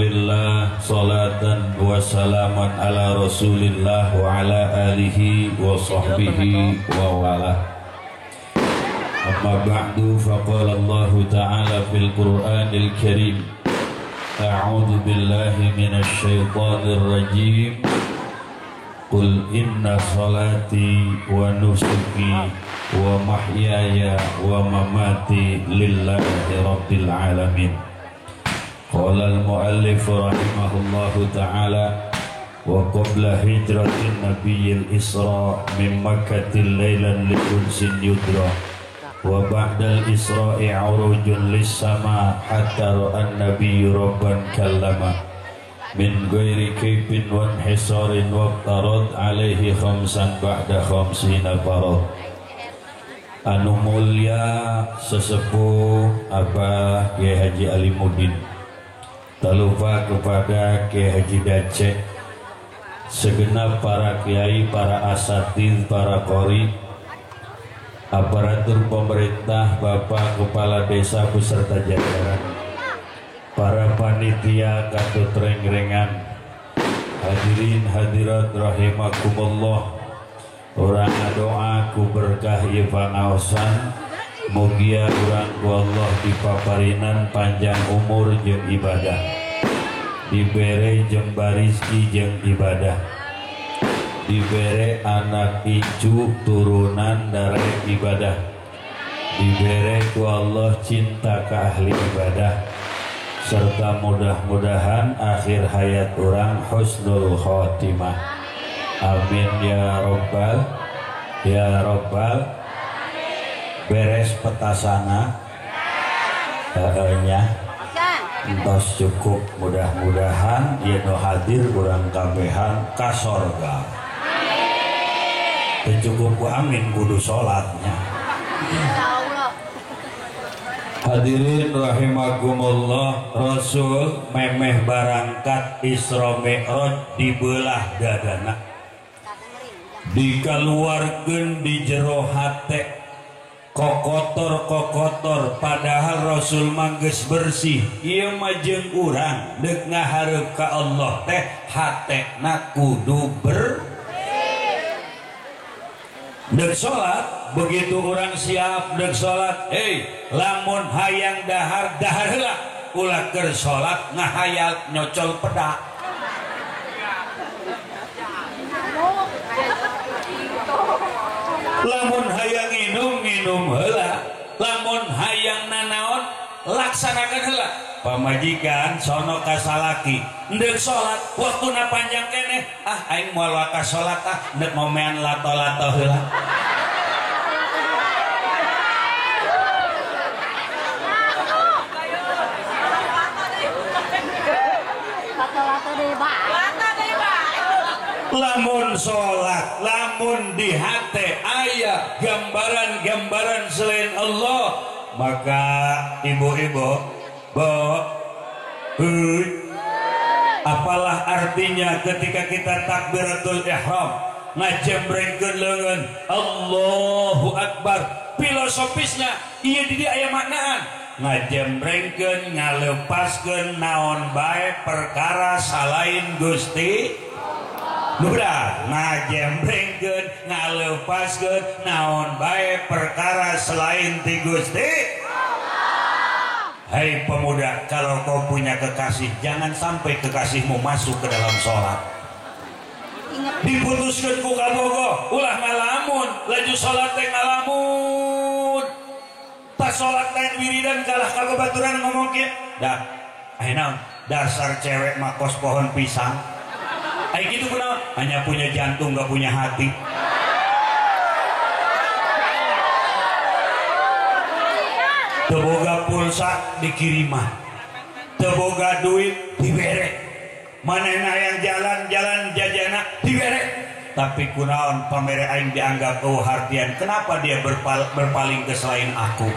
Alhamdulillah salatan wa salaman ala Rasulillah wa ala alihi wa sahbihi wa wala. Amma ba'du, faqala Allah ta'ala fil Qur'anil Karim. A'udzu billahi minasy syaithanir rajim. Qul inna salati wa nusuki wa mahyaya wa mamati lillahi rabbil alamin. Qala al-muallif rahimahullahu ta'ala wa qabla hijratin nabiyil Isra min Makkatil lailan liqudsin yudra wa ba'dal Isra'i 'urujun lis-sama hatta ra'an nabiyyu rabban kallama min ghairi kayfin wa inhisarin wa tarad alaihi khamsan ba'da khamsina farad. Anu mulya sesepuh Abah Kiai Haji Alimuddin, tak lupa kepada Kiai Haji Dacek, segenap para kiai, para asatidz, para qori, aparatur pemerintah, bapak kepala desa beserta jajaran, para panitia katut reng-rengan, hadirin hadirat rahimakumullah. Urang doa ku berkah ieu pangaosan, mugia urang ku Allah dipaparinan panjang umur jeung ibadah, dibere jembar rizki jeung ibadah, dibere anak incu turunan dari ibadah, dibere ku Allah cinta ka ahli ibadah, serta mudah-mudahan akhir hayat urang husnul khotimah. Amin ya robbal ya robbal. Beres petasana nya entos cukup, mudah-mudahan yen nu hadir urang kabehan ka sorga. Teu cukup ku amin kudu salatnya. Hadirin rahimakumullah, Rasul memeh barangkat Isra Mi'raj dibelah dadana, dikeluarkeun di jero hate, kokotor-kokotor, padahal Rasul mah geus bersih. Ieu mah jeung urang deuk ngahareup ka Allah teh hatena kudu bersih. Deuk salat, begitu urang siap deuk salat, hei lamun hayang dahar dahar heula, ulah keur salat ngahayal nyocol pedak. Lamun hayang minum minum heula, lamun hayang nanaon laksanakan heula. Pamajikan sono ka salaki ndek salat waktuna panjang keneh, ah aing moal waka salat ah ndek ngomean lato-lato heula. Lamun salat, lamun di hate aya gambaran-gambaran selain Allah, maka ibu-ibu, bo, hui, apalah artinya ketika kita takbiratul ihram ngajembrengkeun leungeun Allahu Akbar. Filosofisnya ieu di dieu aya maknaan, ngajembrengkeun ngalepaskeun naon bae perkara salain Gusti. Udah ngajembrengkeun ngalepaskeun naon bae perkara selain ti Gusti. Hei pemuda, kalau kau punya kekasih, jangan sampai kekasihmu masuk ke dalam sholat. Diputuskeun ku kabogoh, ulah ngalamun, laju sholat teh ngalamun. Tas sholat lain wiridan kalah ka babaturan ngomong kieu. Dah, ayeuna dasar cewek mah kos pohon pisang. Ai kitu kunaon? Hanya punya jantung gak punya hati. Teboga pulsa dikirimah, teboga duit dibere, manehna yang jalan-jalan jajana dibere, tapi kunaon pamere aing dianggap eueuh hartian. Kenapa dia berpaling ke selain aku?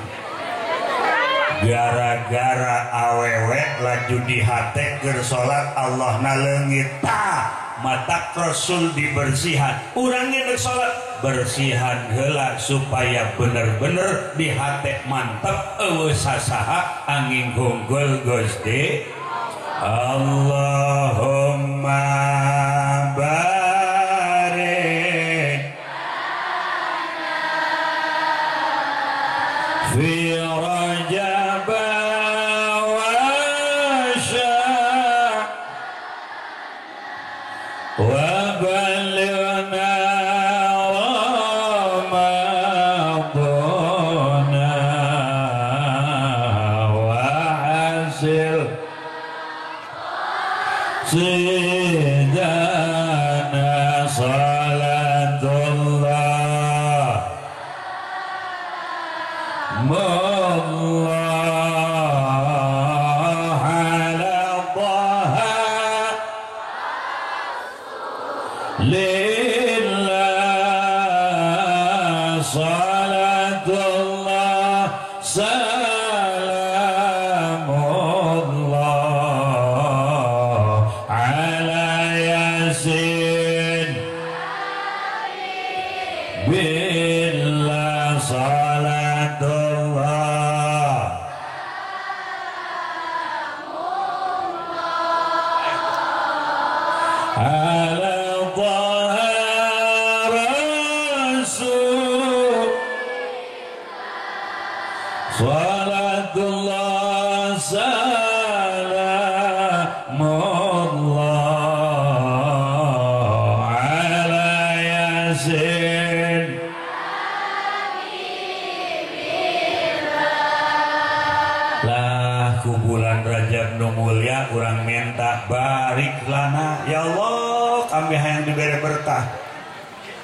Gara-gara awewe laju di hate keur salat Allahna leungit. Tah mata Rasul dibersihan, urang ge rek salat bersihan heula supaya bener-bener di hate mantep eueuh sasaha angin hunggul Gusti Allahumma barik fi Rajab wa Sya'ban wa balighna Ramadana wa hasil sidana salatullah Allah ala taha lillah salatullah salamullah ala yasin billah salatullah ala taha rasul salatullah salamullah ala yasin. Lah ku bulan Rajab nu mulia urang minta barik lana ya Allah, kami hayang diberi berkah.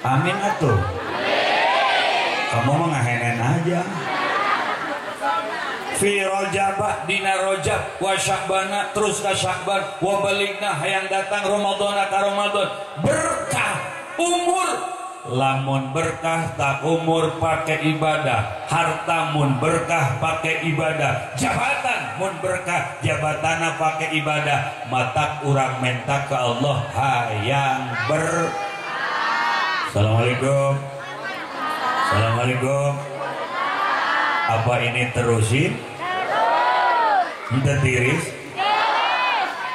Amin atuh. Kamu mah ngahenen aja. Fi Rajab dina Rajab wa Sya'bana terus ka Sya'ban wa baligna hayang datang Ramadana ka Ramadan berkah umur. Lamun berkah tak umur pakai ibadah, harta mun berkah pakai ibadah, jabatan mun berkah jabatana pakai ibadah. Matak urang menta ke Allah hayang ber. Assalamualaikum. Assalamualaikum. Apa ini terusin? Henteu tiris?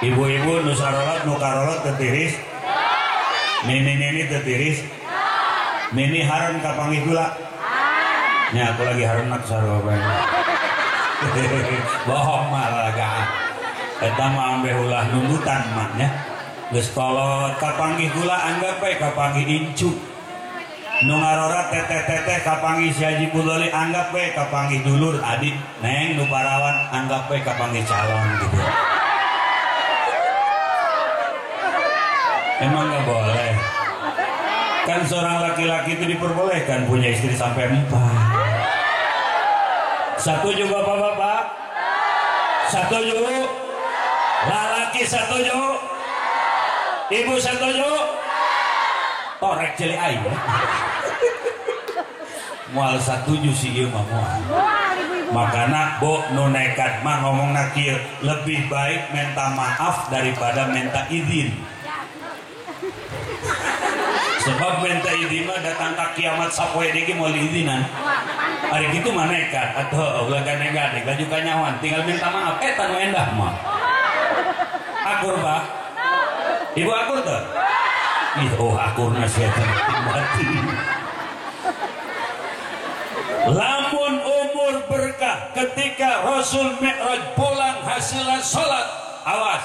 Ibu-ibu nu sarolot nu karolot teu tiris? Nini-nini teu tiris? Nini hareun kapanggih gula? Nya aku lagi hareun nak sarua bae. Bohong mah lalagaan. Eta mah ambe ulah nundutan mah nya. Geus kolot kapanggih gula anggap bae kapanggih incu. Nu ngarora teteh-teteh kapanggih si Haji Budoli anggap bae kapanggih dulur adik neng nu parawan anggap bae kapanggih calon gitu. Emang nggak boleh? Kan seorang laki-laki itu diperbolehkan punya istri sampai 4. Satu juga bapak-bapak? Satu juga? Lalaki satu juga? Ibu satu juga? Torek jeli aing. Moal satuju si ieu mah moal. Makana bo nu nekat mah ngomongna kieu, lebih baik minta maaf daripada minta izin. Sebab minta izin mah datang ka kiamat sapoe deui moal diizinan. Ari kitu mah nekat atuh ulah gandeng-gandeng laju kanyawan tinggal minta maaf eta nu endah mah. Akur Pak? Ibu akur teu? Ih, oh akurna sia teh mati. Lamun umur berkah ketika Rasul Mi'raj pulang hasilnya salat, awas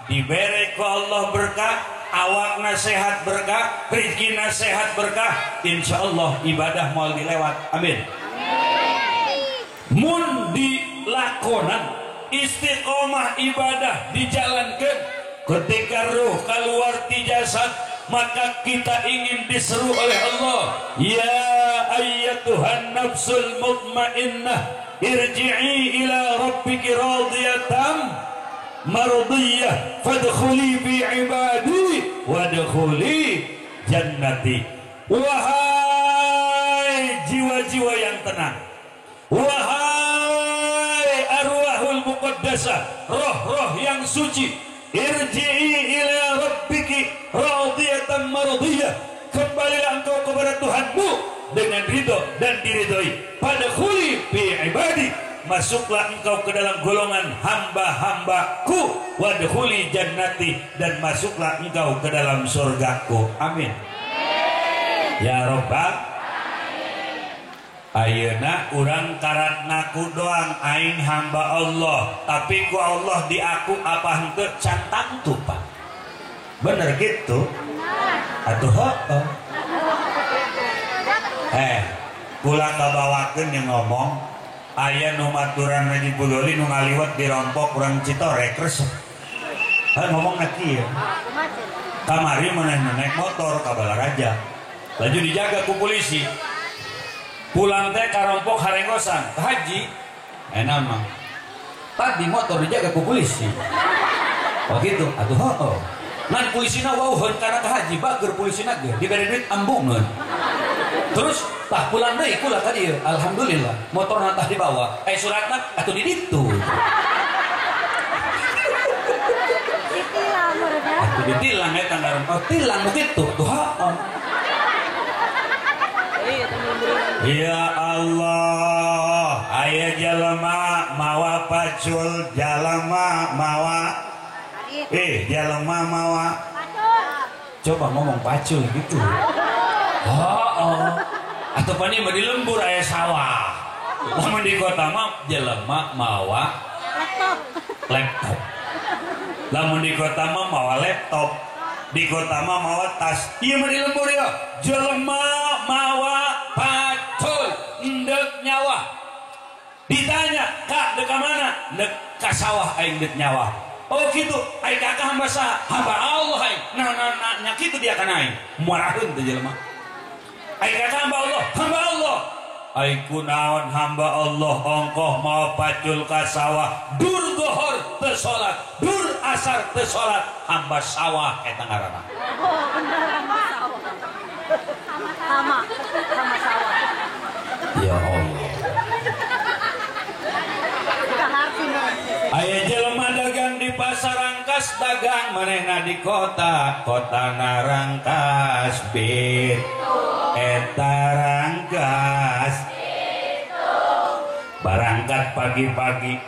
diberi ku Allah berkah, awakna sehat berkah, rezekina sehat berkah, insyaallah ibadah moal dilewat. Amin. Mun dilakonan istiqomah ibadah dijalankan, ketika ruh keluar ti jasad maka kita ingin diseru oleh Allah, ya ayyatuhan nafsul mutmainnah irji'i ila rabbiki radiyatan mardiyah fadkhuli fi ibadi wadkhuli jannati. Wahai jiwa-jiwa yang tenang, wahai arwahul muqaddasah, roh-roh yang suci, irji'i ila rabbiki radiyatan mardiyah, kembalilah engkau kepada Tuhanmu dengan ridho dan diridhoi. Fadkhuli fi ibadi, masuklah engkau ke dalam golongan hamba-hambaku, wadkhuli jannati, dan masuklah engkau ke dalam surgaku. Amin. Ya Rabbal. Ayeuna urang karak ngaku doang aing hamba Allah, tapi ku Allah diaku apa henteu can tangtu Pak. Bener gitu? Atuh heueuh. Kula kabawakeun yang ngomong aya nu maturan Haji Budoli nu ngaliwat dirompok urang Citorek resep. Heuh ngomongna kieu. Kamari manehna naik motor ka Balaraja. Laju dijaga ku polisi. Pulang teh karompok harenggosan ka haji. Enak mah. Tadi motor dijaga ku polisi. Oh gitu, atuh heueuh. Ngan polisina wauheun kana ka haji, bager polisina ge dibere duit ambungeun. Terus tah pulang deui kula ka dieu. Alhamdulillah, motorna tah dibawa. Suratna atuh di ditu. Ditilang mereka. Atuh ditilang eta ngaran. Oh tilang nu kitu tuh heueuh. Ya Allah, aya jalma mawa pacul, jalma mawa jalma mawa pacul. Coba ngomong pacul gitu. Oh. Atau pani mah di lembur aya sawah. Lamun di kota mah jelema mawa laptop. Laptop. Lamun di kota mah mawa laptop. Di kota mah mawa tas. Ieu mah di lembur ya. Jelema mawa pacul endek nyawa. Ditanya, "Kak, dek ka mana?" "Dek ka sawah aing dek nyawa." Oh gitu, aing kakak hamba saha? Hamba Allah aing. Nah, nah, nah, nya kitu dia kana aing. Muaraheun teh jelema. Aing kakak hamba Allah, hamba Allah. Aing kunaon hamba Allah ongkoh mau pacul ka sawah, dur gohor teu salat, dur asar teu salat, hamba sawah eta ngaranna. Oh, bener hamba sawah. Sama, sama sawah. Ya Allah. Aya jelema dagang di pasar Rangkas, dagang manehna di kota, kota Narangkas bit. Eta Rangkas. Barangkat pagi-pagi.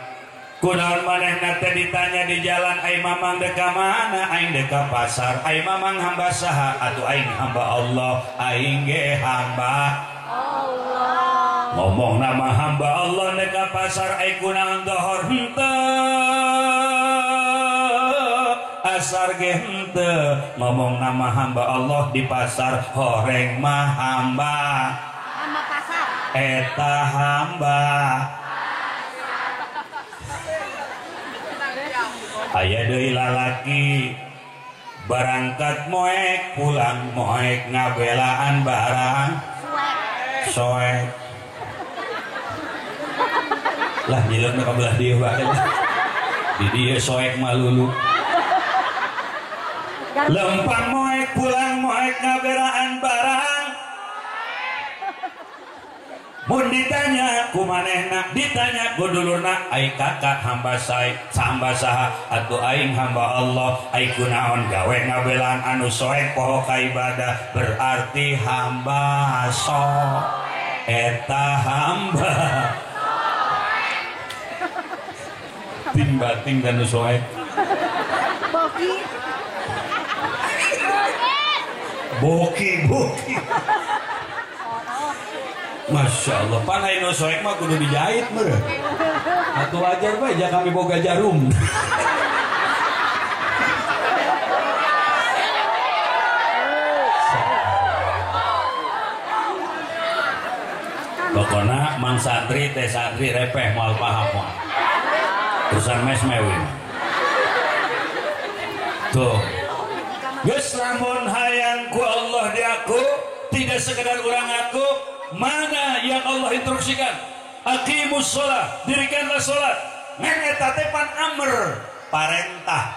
Kunaon manehna teh ditanya di jalan, ai mamang dek ka mana? Aing dek ka pasar. Ai mamang hamba saha? Atuh aing hamba Allah, aing ge hamba Allah. Ngomong nama hamba Allah dek ka pasar, ai kunaon dohor henteu, asar ge henteu. Ngomong nama hamba Allah di pasar, horeng mah hamba. Hamba pasar. Eta hamba. Aya deui lalaki barangkat moek pulang moek ngabelaan barang soek. Lah nyileuna ka belah dieu bae. Di dieu soek mah lulu. Lempang moek pulang moek ngabelaan barang. Mun ditanya ku manehna, ditanya ku dulurna, ai kakak hamba sae, hamba saha? Atuh aing hamba Allah, ai kunaon gawe ngabelaan anu soek poho ka ibadah, berarti hamba so eta hamba. Ting bating dan nu soek. Boki. Boki, boki. Masya Allah, panai nu soek mah kudu dijahit meureun. Atuh wajar bae ja kami boga jarum. Pokona mang santri teh santri repeh moal paham moal. Terusan mes mewi. Tuh. Geus lamun hayang ku Allah diaku, tidak sekedar urang aku. Mana yang Allah instruksikan? Aqimus sholat, dirikanlah sholat. Ngan eta teh pan amr, parentah.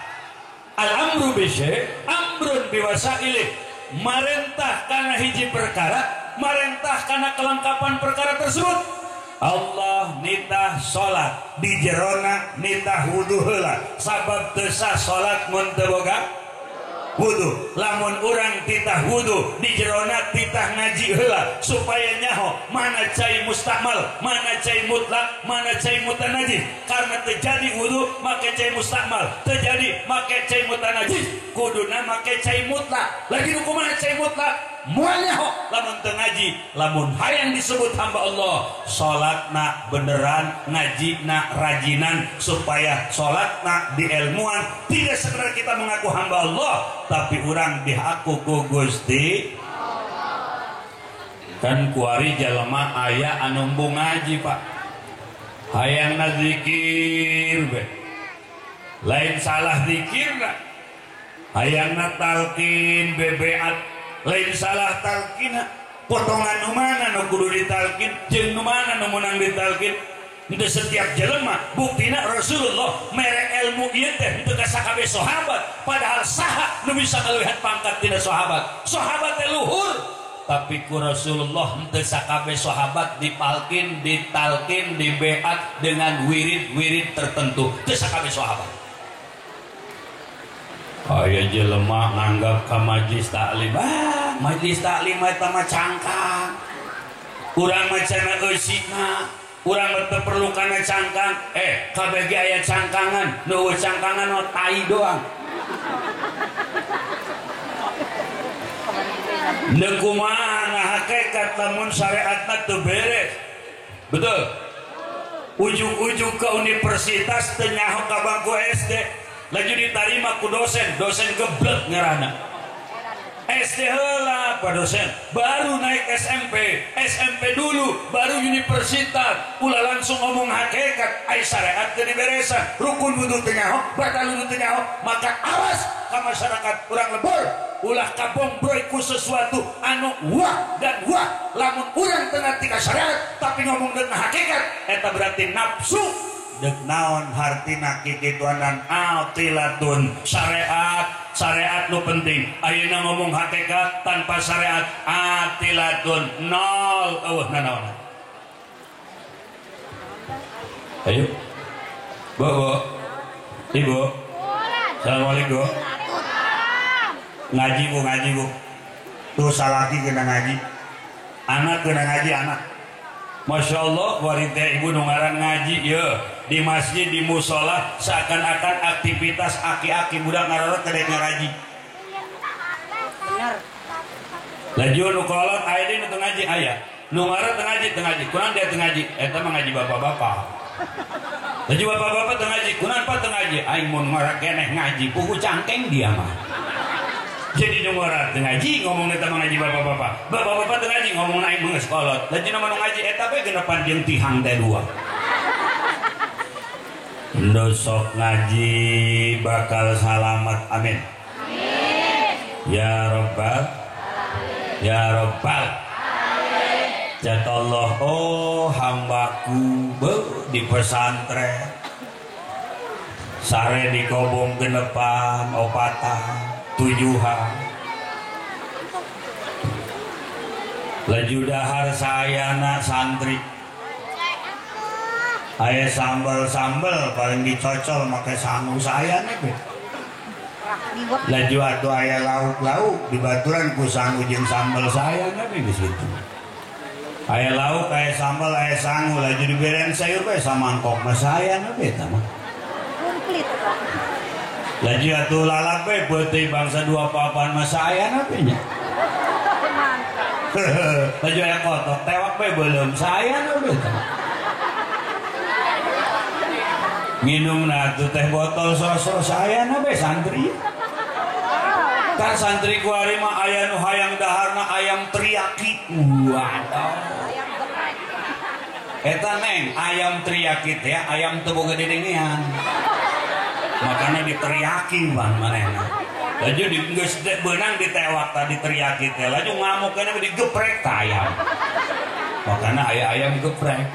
Al amru bi syai' amrun biwasailih. Marentah kana hiji perkara, marentah kana kelengkapan perkara tersebut. Allah nitah sholat, di jerona nitah wudu heula. Sabab teu sah sholat mun teu boga Wudu. Lamun urang titah wudu di jerona titah ngaji heula supaya nyaho mana cai mustakmal, mana cai mutlak, mana cai mutanajis. Karena terjadi wudu make cai mustakmal, terjadi make cai mutanajis, kuduna make cai mutlak. Lagi nu kumaha cai mutlak? Moal nyaho lamun teu ngaji. Lamun hayang disebut hamba Allah, salatna beneran, ngajina rajinan supaya salatna dielmuan. Tidak sekedar kita mengaku hamba Allah, tapi urang diaku ku Gusti. Kan kuari jalma aya anu embung ngaji, Pak. Hayangna zikir be. Lain salah zikirna. Hayangna talqin bebeat, lain salah talqina. Potongan nu mana nu kudu ditalqin, jeung nu mana nu meunang ditalqin. Henteu setiap jelema, buktina Rasulullah mere ilmu ieu teh henteu ka sakabeh sahabat, padahal saha nu bisa kaleuwihan pangkat tina sahabat. Sahabat teh luhur, tapi ku Rasulullah henteu sakabeh sahabat dipalkin, ditalkin, dibeat dengan wirid-wirid tertentu. Teu sakabeh sahabat. Aya jelema nganggap ka majlis taklim, ah majlis taklim eta mah cangkang. Urang mah cenah eusina, urang mah teu perlu kana cangkang. Kabeh ge aya cangkangan, nu eueuh cangkangan mah tai doang. Deuk kumaha ngahakekat lamun syariatna teu beres. Betul? Ujug-ujug ke universitas teu nyaho ka bangku SD. Laju ditarima ku dosen, dosen geblek ngarana. SD heula pak dosen, baru naik SMP, SMP dulu, baru universitas, ulah langsung ngomong hakikat, ai syariat teu diberesan, rukun wudu teu nyaho, batal wudu teu nyaho, maka awas ka masyarakat urang lebur, ulah kabombroy ku sesuatu anu wah dan wah, lamun urang teu ngarti ka syariat tapi ngomong dengan hakikat, eta berarti nafsu. Dek naon hartina kikituanan atilatun syariat, syariat nu penting. Ayeuna ngomong hakikat tanpa syariat atilatun nol eueuh nanaon. Ayo. Bu, bu. Ibu. Assalamualaikum. Ngaji bu, ngaji bu. Tuh salaki kena ngaji. Anak kena ngaji anak. Masya Allah, warita ibu nu ngaran ngaji ye di masjid, di musola seakan-akan aktivitas aki-aki budak ngarorot kedek ngaraji. Bener. Laju nu kolot aya deui nu teu ngaji aya. Nu ngaran teu ngaji, teu ngaji. Kunaon dia teu ngaji? Eta mah ngaji bapak-bapak. Laju bapak-bapak teu ngaji, kunaon pak teu ngaji? Aing mun ngora keneh ngaji, pugu cangkeng dia mah. Jadi nu ngora teu ngaji ngomong eta mah ngaji bapak-bapak. Bapak-bapak teu ngaji ngomong aing geus kolot. Laju nu ngaji eta bae genepan jeung tihang teh dua. Nu sok ngaji bakal salamat, amin. Amin. Ya Rabbal ya Rabbal alamin. Allah, oh hambaku be di pesantren sare di kobong genepan opatan tujuhan laju dahar sayana santri aya sambel-sambel paling dicocol make sangu sayana be. Laju atuh aya lauk-lauk dibaturan ku sangu jeung sambel sayana be geus kitu. Aya lauk, aya sambel, aya sangu, laju diberen sayur bae samangkok mah sayana be eta mah. Komplit. Laju atuh lalap bae peuting bangsa dua papan mah sayana be nya. Laju aya kotok tewak bae beuleum sayana be eta mah. Minum atuh teh botol sosro sayana be santri. Kan santri kuari mah aya nu hayang daharna ayam teriyaki. Waduh. Eta neng ayam teriyaki teh ayam teu boga dedengean. Makana diteriaki bang manehna. Laju di geus beunang ditewak tadi teriyaki teh. Laju ngamuk kana digeprek ta ayam. Makana aya ayam geprek.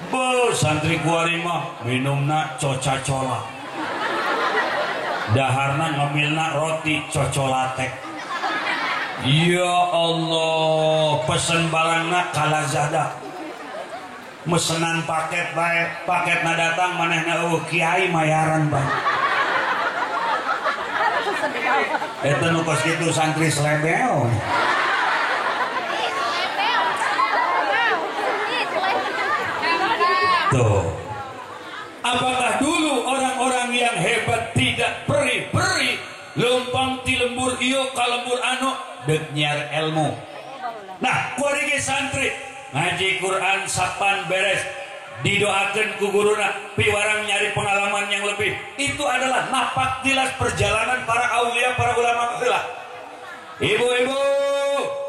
Bo santri kuari mah minumna coca-cola. Daharna ngemilna roti cocolate. Ya Allah, pesen barangna kalazada. Mesenan paket bae, paketna datang manehna eueuh kiai mayaran bae. Eta nu kos kitu santri selebeo. Tuh. Apakah dulu orang-orang yang hebat tidak peri-peri lumpang ti lembur ieu ka lembur anu deuk nyiar ilmu. Nah, kuari ge santri ngaji Quran sapan beres didoakan ku guruna piwarang nyari pengalaman yang lebih. Itu adalah napak tilas perjalanan para aulia, para ulama heula. Ibu-ibu,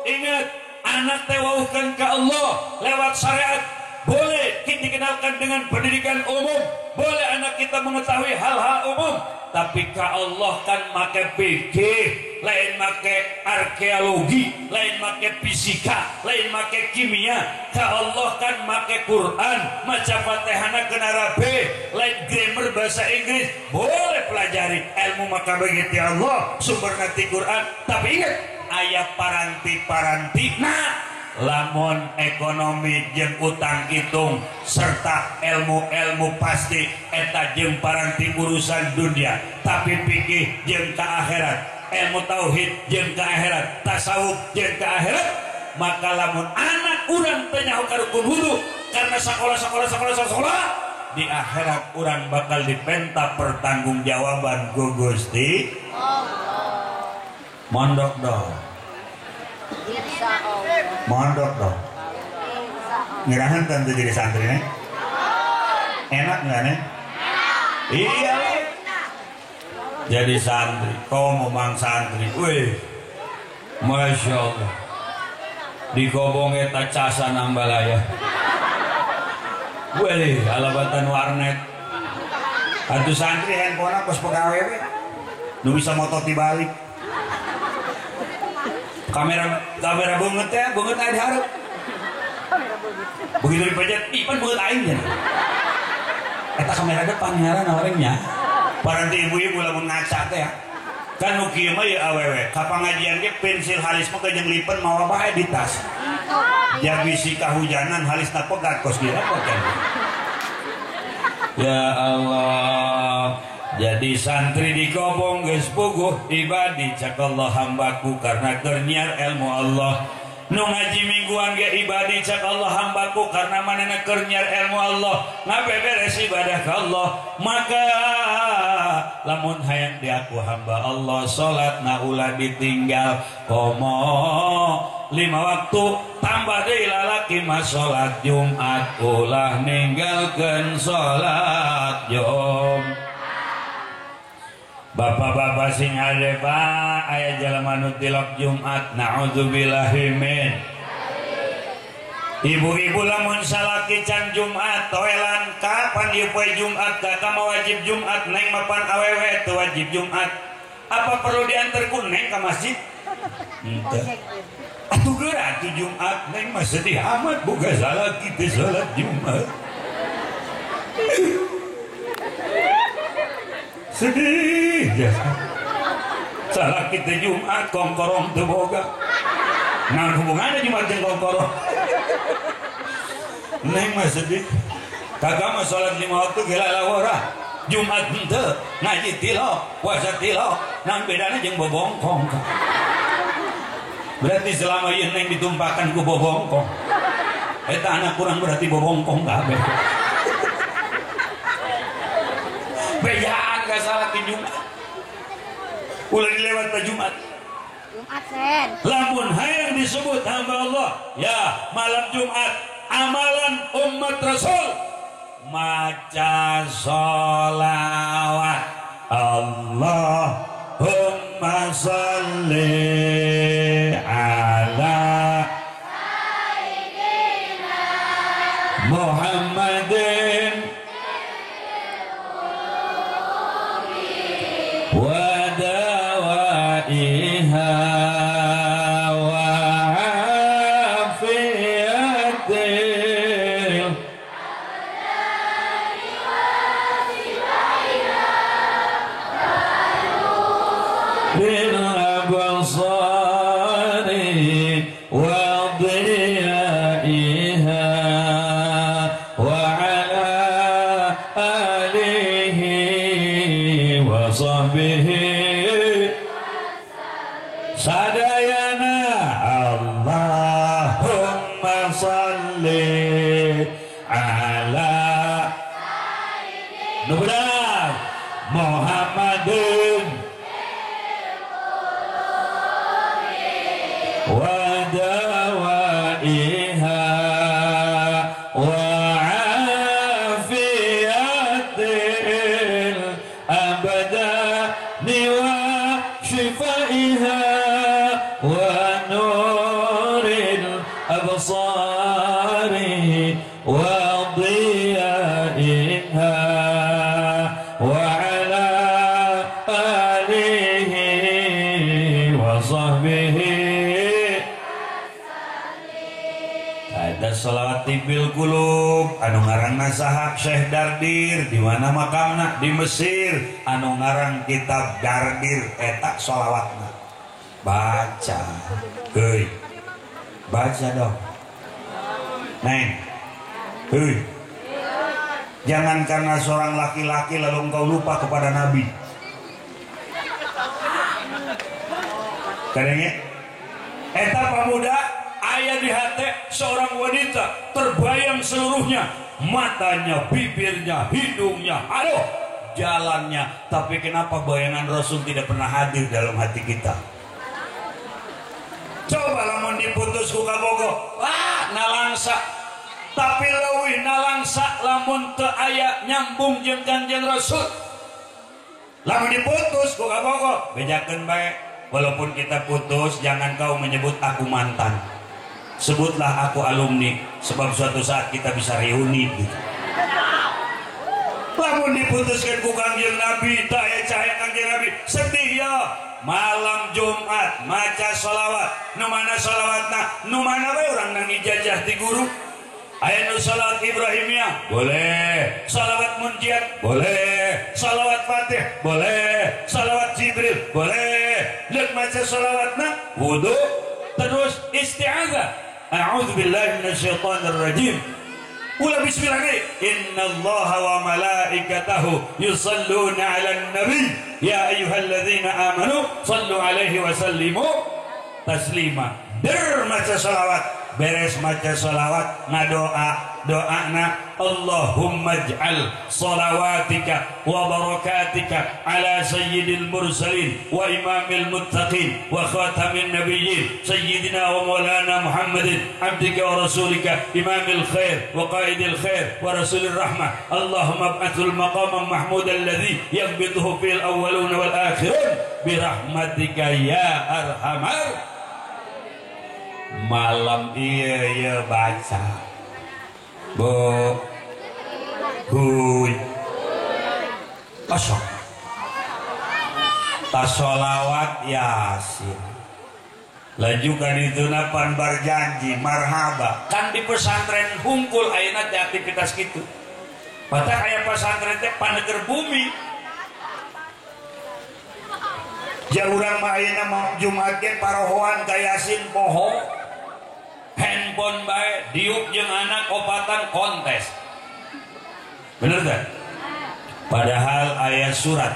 ingat, anak teh wauhkeun ka Allah lewat syariat. Boleh kita dikenalkan dengan pendidikan umum, boleh anak kita mengetahui hal-hal umum, tapi ka Allah kan make fikih, lain make arkeologi, lain make fisika, lain make kimia. Ka Allah kan make Quran, maca Fatihahna kena rabe, lain grammar bahasa Inggris. Boleh pelajari ilmu maka begitu Allah sumber nanti Quran, tapi ingat ayat paranti-paranti. Nah, lamun ekonomi jeung utang hitung serta ilmu-ilmu pasti eta jeung paranti urusan dunia, tapi pikir jeung ka akhirat, ilmu tauhid jeung ka akhirat, tasawuf jeung ka akhirat. Maka lamun anak urang teu nyaho ka rukun wudu karena sekolah di akhirat urang bakal dipenta pertanggungjawaban ku Gusti Allah. Mondok dong. Mondok dong. Ngerahan tentu jadi santri nih. Enak nggak nih? Iya. Jadi santri, kau mau mang santri, wih, masya Allah. Di kobong eta casan ambalaya. Wih, alabatan warnet. Atuh santri handphone kos pegawai we. Nu bisa motor dibalik. Kamera banget ya, banget aja diharap. Begitu dipencet, ipan banget aing nya. Eta kamera depan ngaran orangnya. Paranti ibu-ibu lamun ngaca teh ya. Kan nu kieu mah ya awewe. Ka pangajian ge pensil halis mah jeung lipen mawa bae di tas. Ja bisi kahujanan halisna pegat kos kieu apa kan. Ya Allah. Jadi santri di kobong geus puguh ibadi cak Allah hambaku karena keur nyiar ilmu Allah. Nu ngaji mingguan ge ibadi cak Allah hambaku karena manehna keur nyiar ilmu Allah. Ngabeberes ibadah ka Allah. Maka lamun hayang diaku hamba Allah salatna ulah ditinggal komo 5 waktu tambah deui lalaki mah salat Jumat ulah ninggalkeun salat Jumat. Bapak-bapak sing hade pak aya jalma nu tilok Jumat naudzubillahi min. Ibu-ibu lamun salaki can Jumat toelan kapan ieu poe Jumat ka mah wajib Jumat neng mapan awewe teu wajib Jumat. Apa perlu diantar ku neng ka masjid? Henteu. Atuh geura atuh Jumat neng mah sedih amat boga salaki teu salat Jumat. Sedih ya. Salah kita Jumat kongkorong teu boga. Nah hubungannya Jumat jeung kongkorong. Neng mah sedih. Kagak mah salat 5 waktu gila lawara. Jumat henteu, ngaji tilok, puasa tilok, nang bedana jeung bobongkong. Berarti selama ieu neng ditumpakan ku bobongkong. Eta anak kurang berarti bobongkong kabeh. Bejaan gak salah di Jumat. Ulah dilewat ke Jumat. Jumat sen. Lamun hayang disebut hamba Allah, ya malam Jumat amalan umat Rasul maca sholawat. Allahumma sholli ala Sayyidina Muhammadin wa dawaiha wa afiyatil bil absari wa diyaiha wa ala alihi wa sahbihi. Sadayana Allahumma salli ala Sayyidina Muhammadin wa dawaiha wa afiyatil abdani wa shifaiha wa nuril absari wa diyaiha wa ala alihi wa sahbihi. Ada sholawat tibil qulub anu ngarangna saha? Syekh Dardir. Di mana makamna? Di Mesir. Anu ngarang kitab Dardir eta sholawatna. Baca, heuy, baca dong, neng, heuy. Jangan karena seorang laki-laki lalu engkau lupa kepada Nabi. Kadangnya eta pemuda ayah di hati seorang wanita terbayang seluruhnya, matanya, bibirnya, hidungnya, aduh, jalannya. Tapi kenapa bayangan Rasul tidak pernah hadir dalam hati kita? Coba lamun diputus ku kabogo, lah nalangsa. Tapi leuwih nalangsa lamun teu aya nyambung jeung Kanjeng Rasul. Lamun diputus ku kabogo, bejakeun bae. Walaupun kita putus, jangan kau menyebut aku mantan. Sebutlah aku alumni, sebab suatu saat kita bisa reuni gitu. Lamun diputuskan ku Kangjeng Nabi, tak aya cahaya Kangjeng Nabi, sedih ya. Malam Jumat maca sholawat, nu mana sholawatna, nu mana bae urang nang ijazah ti guru. Aya nu sholawat Ibrahimiyah, boleh. Sholawat Munjiat, boleh. Sholawat Fatih, boleh. Sholawat Jibril, boleh. Leuk maca sholawatna, wudu, terus isti'adzah. A'udzubillahi minasyaitonir rajim. Ulah bismillah nih. Innallaha wa malaikatahu yusalluna 'alan nabi ya ayyuhalladzina amanu sallu 'alaihi wa sallimu taslima. Der maca sholawat, beres maca sholawat ngadoa, doana Allahumma ij'al shalawatika wa barakatika ala sayyidil mursalin wa imamil muttaqin wa khatamin nabiyyin sayyidina wa maulana Muhammadin abdika wa rasulika imamil khair wa qaidil khair wa rasulir rahmah. Allahumma ib'athul maqaman mahmud alladhi yaghbituhu fil awwaluna wal akhirun birahmatika ya arhamar. Malam iya iya baca bu huy kosong tasolawat yasin laju kadituna pan barjanji marhaba kan di pesantren hungkul ayeuna teh aktivitas kitu batak aya pesantren teh paneger bumi. Ja urang mah ayeuna mah Jumat ge parohoan ka yasin poho handphone bae diuk jeung anak opatan kontes. Bener teh? Padahal aya surat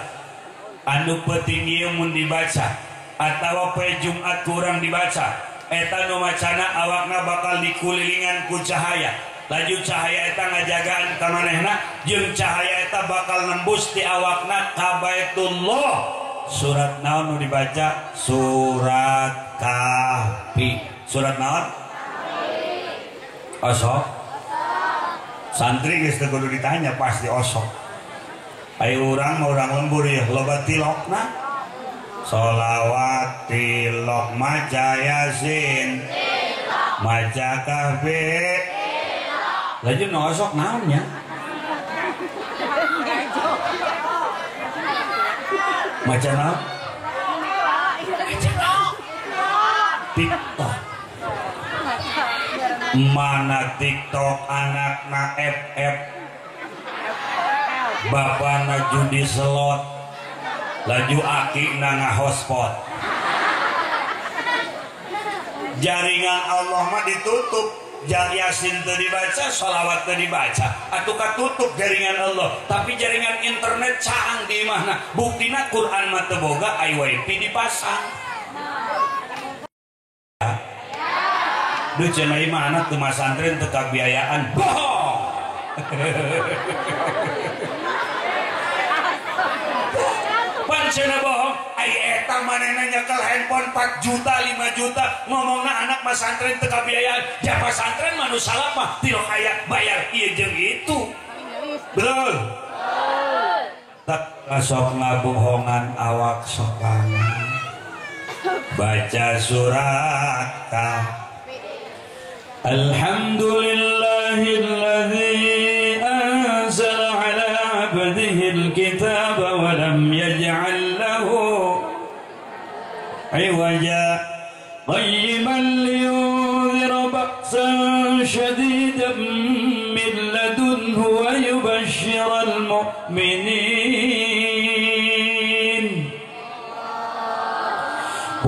anu peuting ieu mun dibaca atawa poe Jumat kurang dibaca eta nu macana awakna bakal dikulilingan ku cahaya. Laju cahaya eta ngajagaan ka manehna jeung cahaya eta bakal nembus di awakna ka Baitullah. Surat naon nu dibaca? Surat Kahfi. Surat naon? Osok. Santri geus teu kudu ditanya pasti osok. Ayo urang mah urang lembur ya loba tilokna. Sholawat tilok maca yasin maca Kahfi. Laju nu osok naon nya? Maca naon? TikTok. Mana TikTok anakna FF, bapana judi slot, laju akina ngahospot. Jaringan Allah mah ditutup. Yasin teu dibaca, sholawat teu dibaca, atuh katutup jaringan Allah. Tapi jaringan internet caang di imahna. Buktina Quran mah teu boga, IYP dipasang. Duh cenah ieu mah anak teu masantren teu kabiayaan. Bohong. Pan cenah bohong, ai eta manehna nyekel handphone 4 juta 5 juta ngomongna anak masantren teu kabiayaan. Ja pasantren mah nu salap mah teu kaya bayar ieu jeung itu. Betul. Tak sok ngabohongan awak sorangan. Baca surat Alhamdulillahilladzi anzala ala 'abdihi al-kitaba wa lam yaj'al lahu 'iwaja qayyiman liyunzira ba'san shadidan min ladunhu wa yubashshiral mu'minin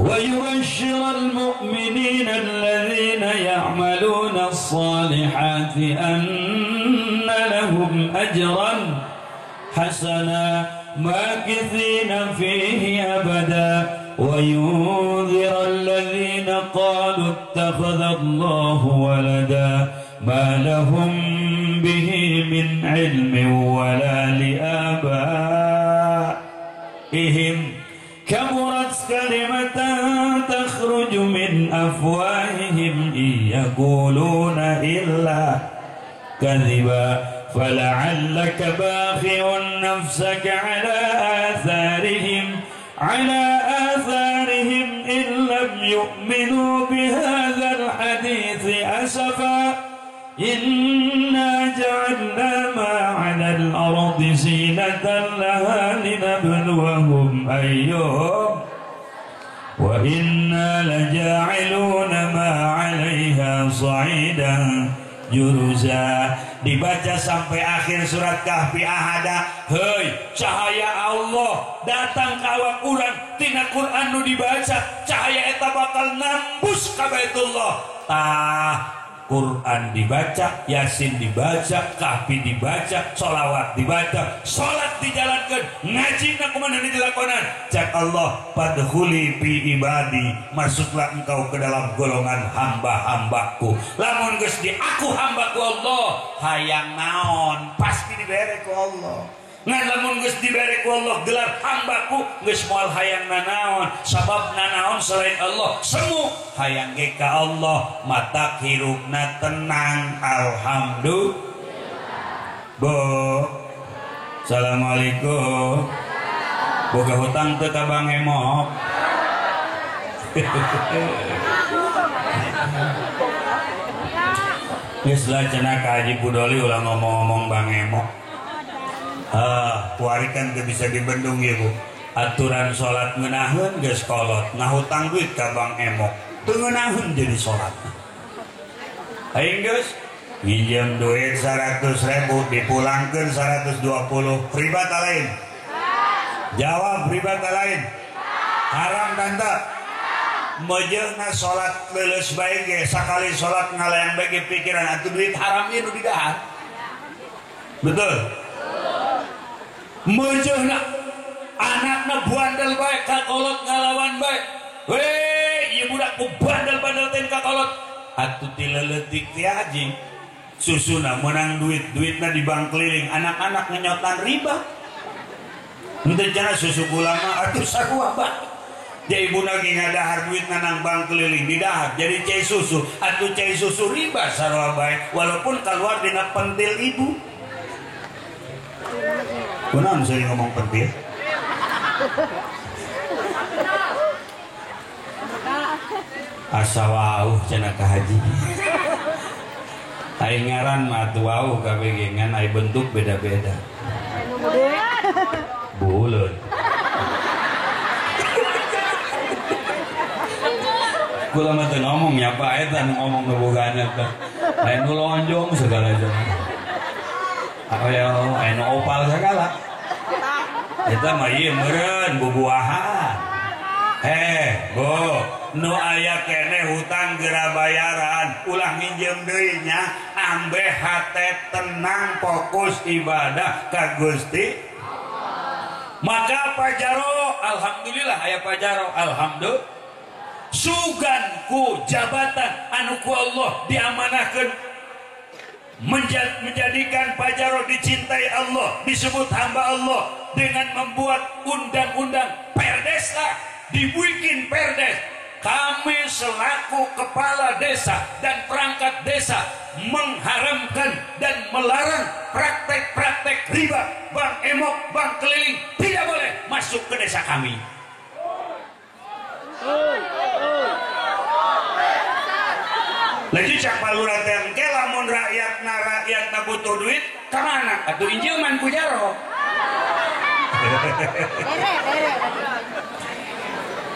ويبشر المؤمنين الذين يعملون الصالحات أن لهم أجرا حسنا ماكثين فيه أبدا وينذر الذين قالوا اتخذ الله ولدا ما لهم به من علم ولا لآبائهم كبرت كلمة تخرج من أفواههم إن يقولون إلا كذبا فلعلك باخع نفسك على آثارهم إن لم يؤمنوا بهذا الحديث أسفا إنا جعلنا ما على الأرض زينة لها لنبلوهم أيهم وإنا لجاعلون ما عليها صعيدا جرزا. Dibaca sampai akhir surat Kahfi ahada, hei cahaya Allah datang ka awak urang tina Quran nu dibaca, cahaya eta bakal nambus ka Baitullah. Tah Quran dibaca, Yasin dibaca, Kahfi dibaca, sholawat dibaca, sholat dijalankan, ngaji na kumaha dilakonan. Cak Allah, fadkhuli fi ibadi, masuklah engkau ke dalam golongan hamba-hambaku. Lamun geus di aku hambaku Allah, hayang naon pasti dibere ku Allah. Ngan lamun geus dibere ku Allah gelar hambaku, geus moal hayang nanaon, sabab nanaon selain Allah semu hayang ge ka Allah, mata hirupna tenang. Alhamdulillah. Bu, assalamualaikum. Boga hutang teu ka Bang Emok? Geus lah cenah ka Haji Pudoli ulah ngomong-ngomong Bang Emok. Kuari kan teu bisa dibendung ya bu. Aturan sholat ngeunaheun geus kolot, ngahutang duit ka Bang Emok teu ngeunaheun jadi sholat. Aing geus nginjem duit 100.000 dipulangkeun 120, riba ta lain? Jawab, riba ta lain? Haram tante. Mejeuhna sholat leuleus bae ge sakali sholat ngalayang bae ge pikiran atuh duit haram ieu nu didahar. Betul? Mejeuhna anakna bandel bae ka kolot ngalawan bae. Weh, ieu budak ku bandel-bandel teh ka kolot. Atuh ti leuletik ti haji. Susuna meunang duit, duitna di bank keliling, anak-anak ngenyotan riba. Henteu cenah susu gula mah atuh sarua bae. Jadi ibu lagi ngadahar duit nang bank keliling didahar jadi cai susu, atuh cai susu riba sarua bae walaupun keluar dina pentil ibu. Kunaon sering ngomong pentil? Asa wauh cenah ka haji. Ai ngaran mah atuh wauh kabeh ge ngan ai bentuk beda-beda. Buleun. Kula mah teu ngomong nya Pak eta nu ngomong nu bogaan eta. Aya nu lonjong segala cenah. Aya anu opal segala. Eta mah ieu meureun bubuahan. Heh, Bu, nu aya keneh hutang geura bayaran, ulah nginjem deui nya, ambeh hate tenang fokus ibadah ka Gusti. Maka Pajaro, alhamdulillah aya Pajaro, alhamdulillah. Sugan ku jabatan anu ku Allah diamanahkeun menjadikan Pak Jarot dicintai Allah, disebut hamba Allah dengan membuat undang-undang perdes lah, dibikin perdes. Kami selaku kepala desa dan perangkat desa mengharamkan dan melarang praktek-praktek riba, bank emok, bank keliling tidak boleh masuk ke desa kami. Lagi cak palura teh engke lamun rakyatna butuh duit ka mana? Atuh injeuman ku Jarot.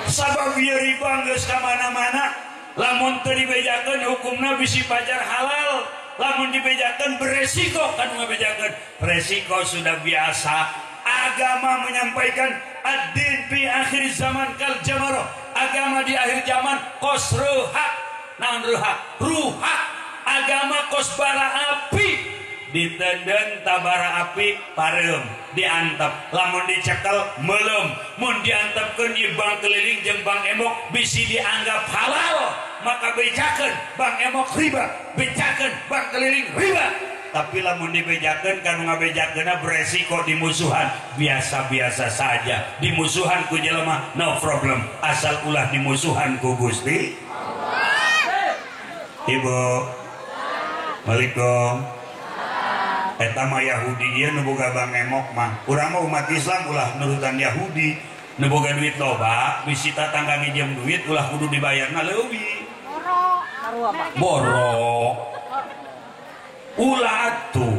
Sabab ieu riba geus ka mana-mana, lamun teu dibejakeun hukumna bisi pajar halal, lamun dibejakeun beresiko kan ngabejakeun. Resiko sudah biasa. Agama menyampaikan ad-din fi akhir zaman kal jamaroh. Agama di akhir zaman kos ruhak. Naon ruhak? Ruhak. Agama kos bara api. Ditenden tabara api pareum, diantep. Lamun dicekel meuleum. Mun diantepkeun ieu bank keliling jeung bank emok bisi dianggap halal, maka bejakeun bank emok riba, bejakeun bank keliling riba. Tapi lamun dibejakeun kanu ngabejakeunna beresiko dimusuhan, biasa-biasa saja. Dimusuhan ku jelema no problem, asal ulah dimusuhan ku Gusti. Ibu, Assalamualaikum. Eta mah Yahudi ieu nu boga bank emok mah. Urang mah umat Islam ulah nurutan Yahudi. Nu boga duit loba, bisi tatangga nginjem duit ulah kudu dibayarna leuwih. Boro. Ulah atuh.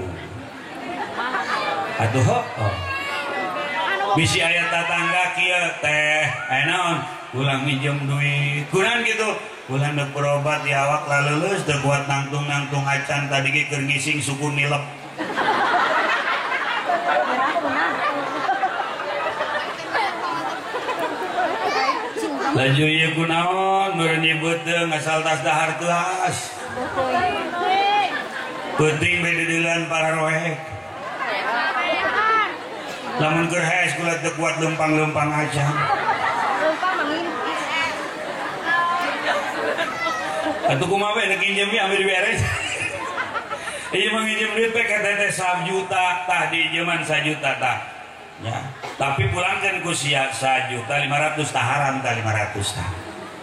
Atuh heuh. Bisi aya tatangga kieu teh, aya naon? Ulah nginjem duit. Kunaon kitu? Ulah deuk berobat di awak laleuleus teu kuat nangtung-nangtung acan tadi ge keur ngising suku nilep. Laju ieu kunaon meureun beuteung asal tas dahar teuas. Peuting we dideuleun para roek. Lamun keur hees kula teu kuat leumpang-leumpang acan. Atuh kumaha we nek nginjem ieu ambil diberes. Ieu mah nginjem duit we ka teteh 1 juta tah diinjeman 1 juta tah. Ya, tapi pulangkan ku sia 1.500.000 tah haram tah 500 tah.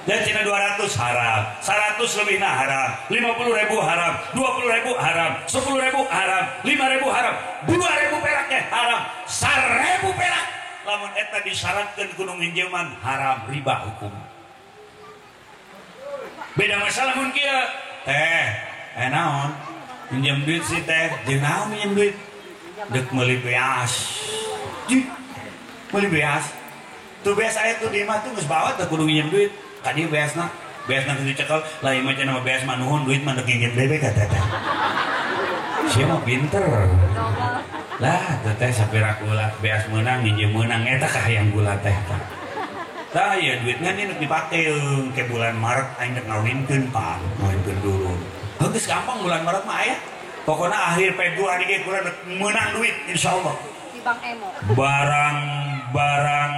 Dan cina 200 haram, 100 lebih nah haram, 50.000 haram, 20.000 haram, 10.000 haram, 5.000 haram, 2.000 peraknya haram, 1.000 perak. Lamun eta disyaratkeun ku nu nginjeman haram riba hukum. Beda masalah mun kieu. Teh, naon? Minjem duit sih teh, jeung naon minjem duit? Dek meuli beas. Meuli beas. Tuh beas aya tuh di imah tuh geus bawa teh kudu nginjem duit. Ka dieu beasna, beasna geus dicekel, lah ieu mah cenah mah beas mah nuhun duit mah dek nginjem deui ka teteh. Sia mah pinter. Lah teteh sapira kula beas meunang nginjem meunang eta kahayang gula teh tah. Tah ieu duitnya nih nek dipake ke bulan Maret aing dek ngawinkeun pan, ngawinkeun dulu. Heuh geus gampang bulan Maret mah aya. Pokoknya akhir Februari ge kula dek meunang duit insyaallah. Di Bank Emok. Barang-barang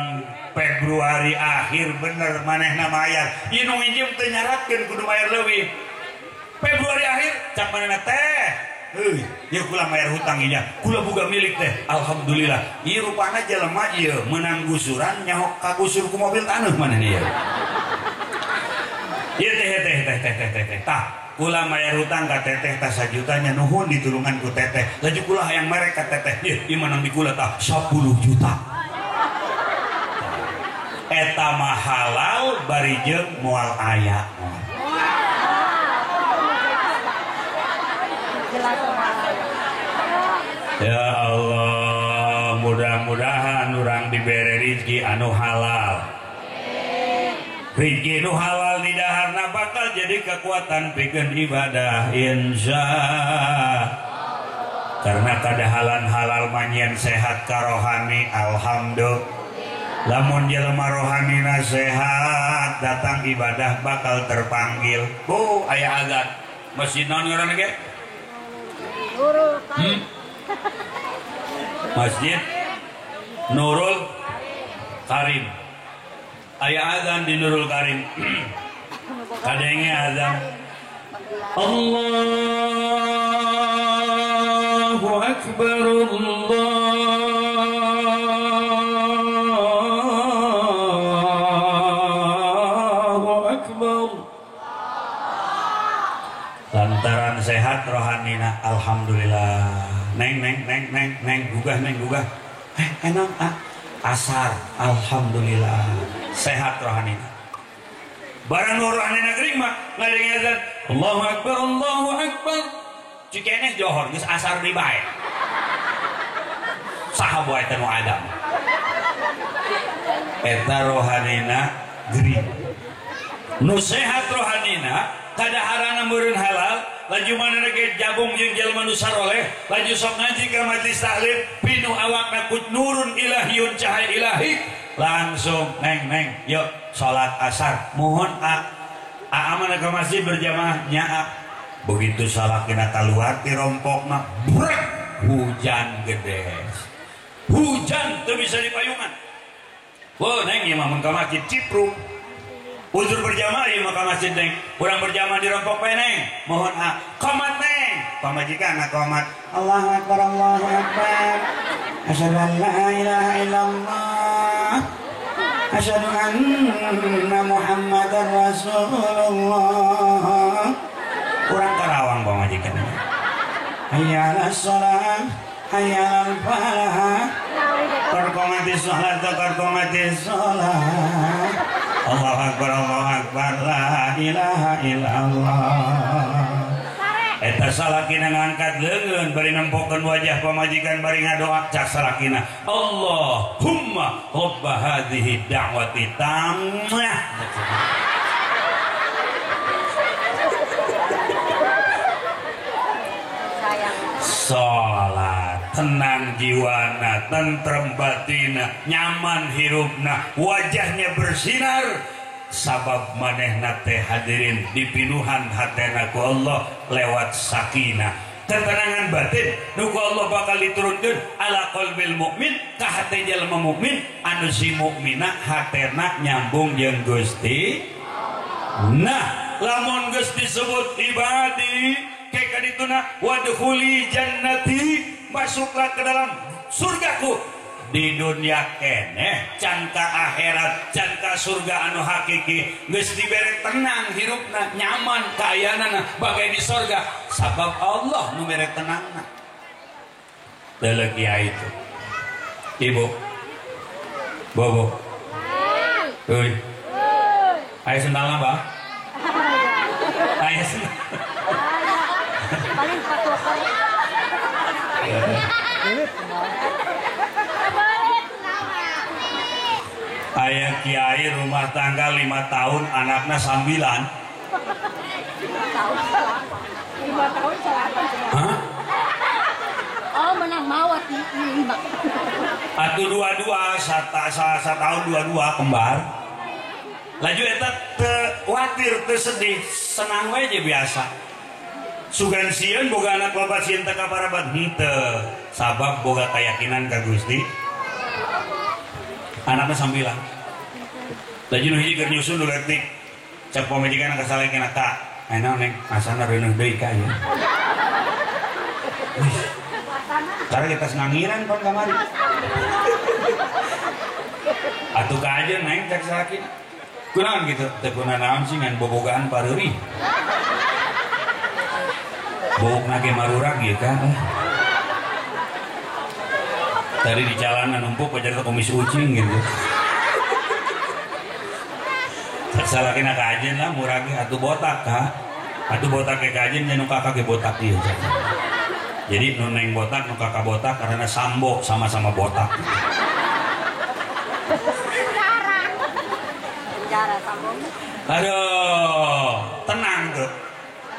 Februari akhir bener manehna mayar. Ieu nu nginjem teu nyaratkeun kudu bayar leuwih. Februari akhir cak manehna teh. Heuh, ieu kula mayar hutang ieu nya. Kula boga milik teh. Alhamdulillah. Ieu rupana jelema ieu meunang gusuran nyaho kagusur ku mobil taneuh manehna ieu. Ieu teh teh teh teh teh teh. Tah, kula mayar hutang ka teteh tah sajutanya nuhun ditulungan ku teteh. Laju kula hayang merek ka teteh. Ieu ieu menang di kula tah 10 juta. Eta mah halal bari jeung moal aya. Ya Allah, mudah-mudahan urang dibere rezeki anu halal. Rezeki nu halal di daharna bakal jadi kekuatan pikeun ibadah insya. Karena kadahalan halal manyen sehat karohani alhamdulillah. Lamun jelema rohanina sehat datang ibadah bakal terpanggil. Bu, aya azan. Masjid naon ngaranna ge? Masjid Nurul Karim. Aya azan di Nurul Karim. Kadenge azan. Allahu akbar Allahu akbar. Lantaran sehat rohanina alhamdulillah. Neng neng neng neng neng gugah neng gugah. Enak ah. Asar alhamdulillah sehat rohanina. Barang rohanina gering mah ngadenge azan Allahu akbar Allahu akbar. Cikeneh johor geus asar di bae. Saha bae teh nu adam. Eta rohanina gering. Nu sehat rohanina kadaharana meureun halal laju manehna ge jabung jeung jelema nu saroleh laju sok ngaji ka majelis taklim pinuh awakna ku nurun ilahiyun cahaya ilahi langsung neng neng yuk salat asar mohon a mana ke masjid berjamaah nya begitu salakina kaluar ti rompokna brek hujan gede hujan teu bisa dipayungan. Wah neng ieu mah mun ka masjid cipruk uzur berjamaah ieu mah ka masjid neng urang berjamaah di rompok bae neng mohon a qomat neng pamajikan qomat Allahu akbar Allahu akbar asyhadu an la ilaha illallah asyhadu anna Muhammadar Rasulullah. Urang Karawang pamajikan hayya 'alas shalah hayya 'alal falah qad qamatis shalah qad qamatis shalah Allahu akbar Allahu akbar la ilaha illallah. Eta salakina ngangkat leungeun bari nempokeun wajah pamajikan bari ngadoa cak salakina Allahumma rabb hadhihi da'wati tammah. Salat tenang jiwana, tentrem batina, nyaman hirupna, wajahnya bersinar sabab manehna teh hadirin dipinuhan hatena ku Allah lewat sakinah ketenangan batin nu ku Allah bakal diturunkeun ala qalbil mukmin ka hate jelema mukmin anu si mukmina hatena nyambung jeung Gusti. Nah lamun geus disebut ibadi kayak kadituna wadkhuli jannati masuklah ke dalam surgaku di dunia keneh can ka akhirat can ka surga anu hakiki geus dibere tenang hirupna nyaman kaayaanna bagai di surga sabab Allah nu mere tenangna. Leuleuk kiai itu ibu bobo euy aya sendalna bah aya sendal paling patokan. Ayah kiai rumah tangga 5 tahun anaknya sambilan. 5 tahun selapan. Hah? Oh menang mawat 5. Atuh 22 tahun 22 kembar. Laju eta teu watir teu sedih senang we je biasa. Sugan sieun boga anak loba sieun teu kaparabat henteu sabab boga keyakinan ka Gusti. Anaknya sambilan. Laju nu hiji keur nyusun nu leutik. Cek pamajikan ka salakina ka. Ayeuna neng asana reuneuh deui ka ieu. Wih. Karena kita ngangiran pan kamari. Atuh ka aja neng cek salakina. Kunaon gitu? Teu kunanaon sih ngan bobogaan pareurih. Bogna ge marurak ieu ka. Tadi di jalanan numpuk pajar kumis ucing gitu. Salakina kajen lah murah ge atuh botak ka. Atuh botak ge kajen nya nu kakak ge botak ieu. Jadi nu neng botak nu kakak botak karena sambo sama-sama botak. Aduh, tenang tuh.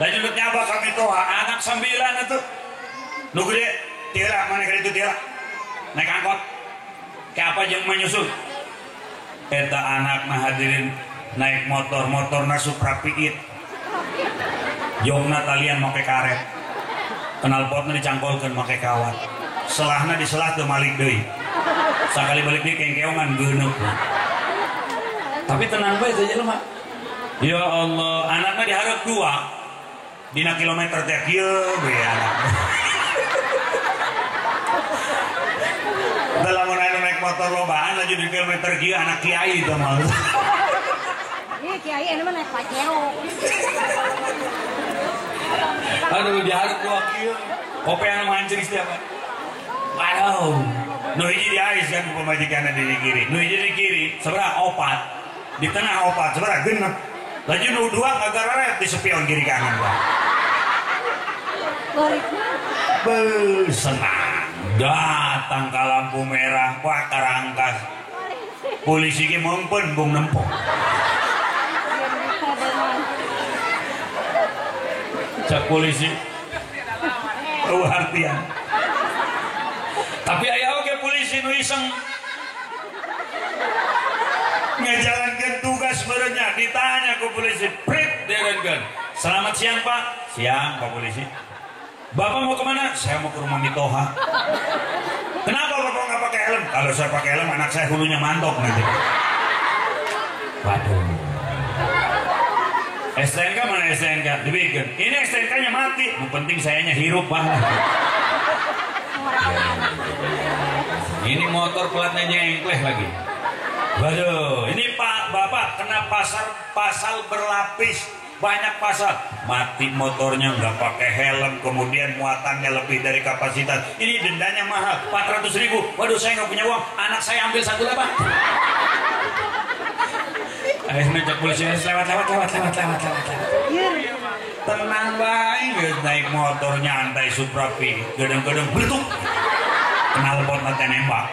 Lanjut nyaba kami tuh anak 9 itu. Nu gede tira mana gede itu tira. Naik angkot. Kayak apa jeung menyusul. Eta anak mah hadirin naik motor, motorna Supra Piit. Jongna talian make karet. Knalpotna dicangkolkeun make kawat. Selahna diselah teu malik deui. Sakali balik deui kengkeongan geuneup. Tapi tenang bae teh jelema. Ya Allah, anaknya diharap dua. Dina kilometer teh kieu we anak. Da lamun anu naik motor lobaan laju di kilometer kieu anak kiai teh mah. Ih, kiai anu mah naik Pajero. Aduh, diharap dua kieu. Kopean mancing setiap hari. Waduh. Nu hiji diais kan ku pamajikanna di kiri. Nu hiji di kiri, sabaraha opat. Di tengah opat, sabaraha genep. Laju nu dua ngagararet di spion kiri kanan. Beuh, senang. Datang ke lampu merah, wah karangkas. Polisi ge meumpeun bung nempo. Cak polisi eueuh artian. Tapi aya oge polisi nu iseng ngajalankeun tugas barenya, ditanya ku polisi, prit dierenkeun. Selamat siang Pak. Siang Pak polisi. Bapak mau kemana? Saya mau ke rumah mitoha. Kenapa Bapak nggak pakai helm? Kalau saya pakai helm anak saya hulunya mantok nanti. Waduh. STNK mana STNK? Dibikin. Ini STNK-nya mati. Yang penting sayanya hirup Pak. Ini motor pelatnya nyengkleh lagi. Waduh, ini Pak, Bapak kena pasal berlapis, banyak pasal. Mati motornya nggak pakai helm, kemudian muatannya lebih dari kapasitas. Ini dendanya mahal, 400.000. Waduh, saya nggak punya uang. Anak saya ambil satu lah Pak. Akhirnya cek polisi lewat. Tenang baik, naik motor nyantai Supra P, gedeng-gedeng beletuk. Kenal pot nanti nembak.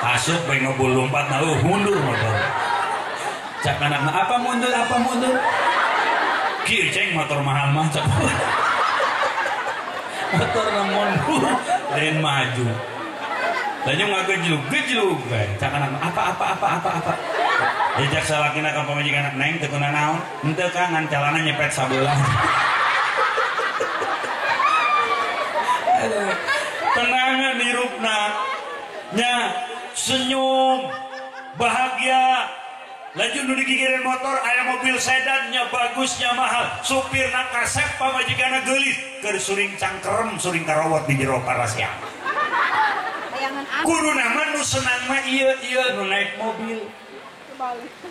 Asup bae ngebul lompat nah mundur motor. Cak anakna apa mundur? Kieu ceng motor mahal mah cak. Motor mundur lain maju. Laju ngagejlug bae. Cak anakna apa. Ya cak salakina ka pamajikan neng teu kuna naon? Henteu Kang ngan calana nyepet sabelah. Aduh, tenangan hirupna. Nya senyum, bahagia. Laju nu digigireun motor aya mobil sedannya bagusnya mahal, supirna kasep pamajikanna geulis, keur suring cangkerem suring karowot di jero parasea. Kuduna mah nu senang mah ieu nu naik mobil.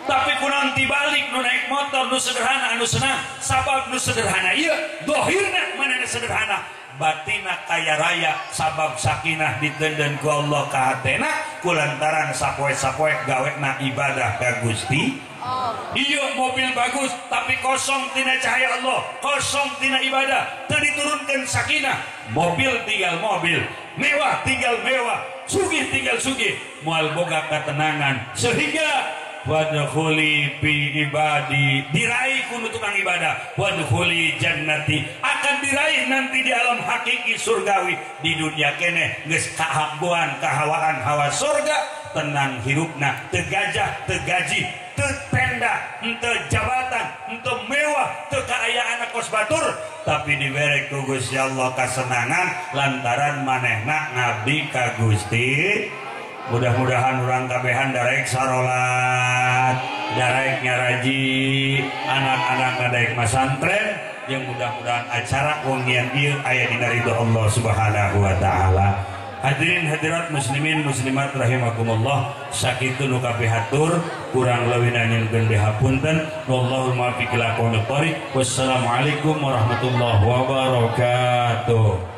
Tapi kunaon tibalik nu naik motor nu sederhana anu senang, sabab nu sederhana ieu dohirna manehna sederhana. Batina kaya raya sabab sakinah ditenden ku Allah ka hatena kulantaran sapoe-sapoe gawena ibadah ka Gusti. Iya mobil bagus tapi kosong tina cahaya Allah, kosong tina ibadah, teu diturunkeun sakinah. Mobil tinggal mobil, mewah tinggal mewah, sugih tinggal sugih, moal boga ketenangan sehingga wadkhuli bi ibadi, diraih ku tukang ibadah, wadkhuli jannati, akan diraih nanti di alam hakiki surgawi. Di dunia keneh geus kahabuan kahawaan hawa surga, tenang hirupna, teu gajah teu gaji, teu tenda, henteu jabatan, henteu mewah, teu kaayaan kos batur, tapi dibere ku Gusti Allah kasenangan lantaran manehna ngabdi ka Gusti. Mudah-mudahan urang kabehan daraek sarolat, daraek ngaraji, anak-anak daraek masantren, yang mudah-mudahan acara wengian ieu aya dina ridho Allah Subhanahu wa taala. Hadirin hadirat muslimin muslimat rahimakumullah, sakitu nu kapihatur, kurang leuwihna nyuhunkeun dihapunten. Wallahul muwaffiq ila aqwamit thoriq. Wassalamualaikum warahmatullahi wabarakatuh.